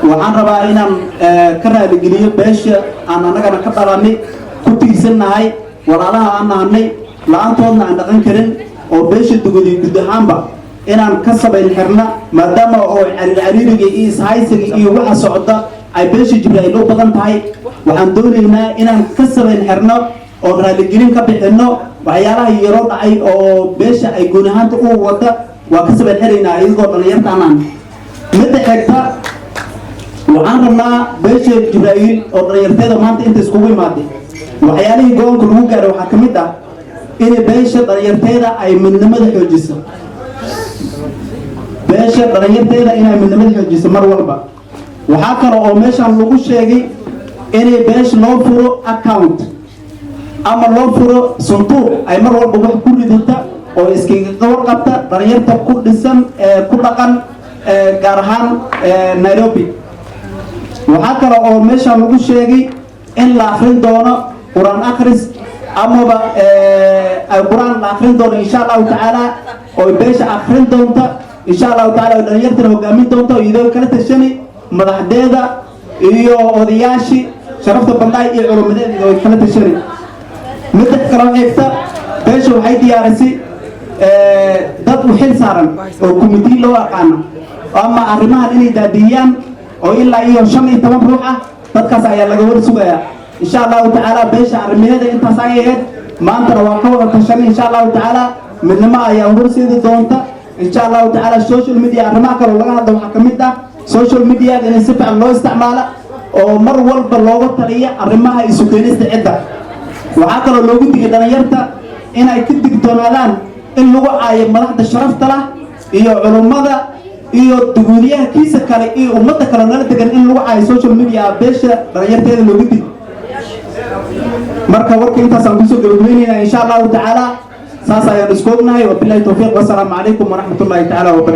Waxaan rabaa inaan ka raaligeliyo beesha aan annagana ka dhalanay, ku tiirsannahay, walaalaha aan nahanay, la-aantoodna aan dhaqan karin, oo beesha Dugudi guud ahaanba inaan ka sabayn xirna, maadaama oo cariir cariiriga iyo ishaysiga iyo waxa socda ay beesha Jibraa'iil u badan tahay. Waxaan doonaynaa inaan ka sabayn xirno oo raaligelin ka bixinno waxyaalaha yaroo dhacay oo beesha ay gooni ahaanta u wada. Waa ka sabayn xiraynaa iyagoo dhallinyartaanaan. Midda xigta, waxaan rabnaa beesha Jibraa'iil oo dhalinyarteeda maanta inta iskugu imaaday, waxyaalihii go-aanka lagu gaaray waxaa ka mid ah inay beesha dhalinyarteeda ay midnimada xoojiso, beesha dhalinyarteeda inay midnimada xoojiso mar walba. Waxaa kale oo meeshaan lagu sheegay inay beesha loo furo account ama loo furo sanduuq ay mar walba wax ku ridata oo iskaga warqabta dhalinyarta ku dhisan ee ku dhaqan, gaar ahaan Nairobi. Waxaa kale oo meeshaan lagu sheegay in la akrin doono Qur-aan akhris amaba ay Qur-aan la akrin doono, insha Allahu tacaala, oo beesha akrin doonta, insha Allahu taala, oo dhalinyartana hogaamin doonta oo iyadoo kala tashani madaxdeeda iyo odayaashii sharafta badnaay iyo culummadeeda oo kala tashani. Midda kaloo xigta, beesha waxay diyaarisay dad u xil saaran oo committee loo aqaano ama arrimahan inay daadiyaan, oo ilaa iyo 15 ruux ah. Dadkaas ayaa laga war sugayaa, insha Allahu tacaala. Beesha arrimaheeda intaas ay ahayd. Maantana waa ka wada tashanay, insha Allahu tacaala. Midnimo ayaa horseedi doonta, insha Allahu tacaala. Social media, arrimaha kaloo laga hadla waxaa ka mid ah social media in si fiican loo isticmaala oo mar walba looga taliya arrimaha isu keenista cidda. Waxaa kaloo loogu digay dhalinyarta inay ka digtoonaadaan in lagu caayo madaxda sharafta lah iyo culummada iyo duguuliyaha kiisa kale iyo ummadda kale nala degan, in lagu caayo social media beesha dhalinyarteeda loogu dig. Marka warka intaasaan kusoo gabagabeynayna, insha Allahu tacaala. Saas ayaan isku ognahay. Wabilahi towfiiq, wasalaamu calaykum waraxmat ullahi tacaala wabarakatu.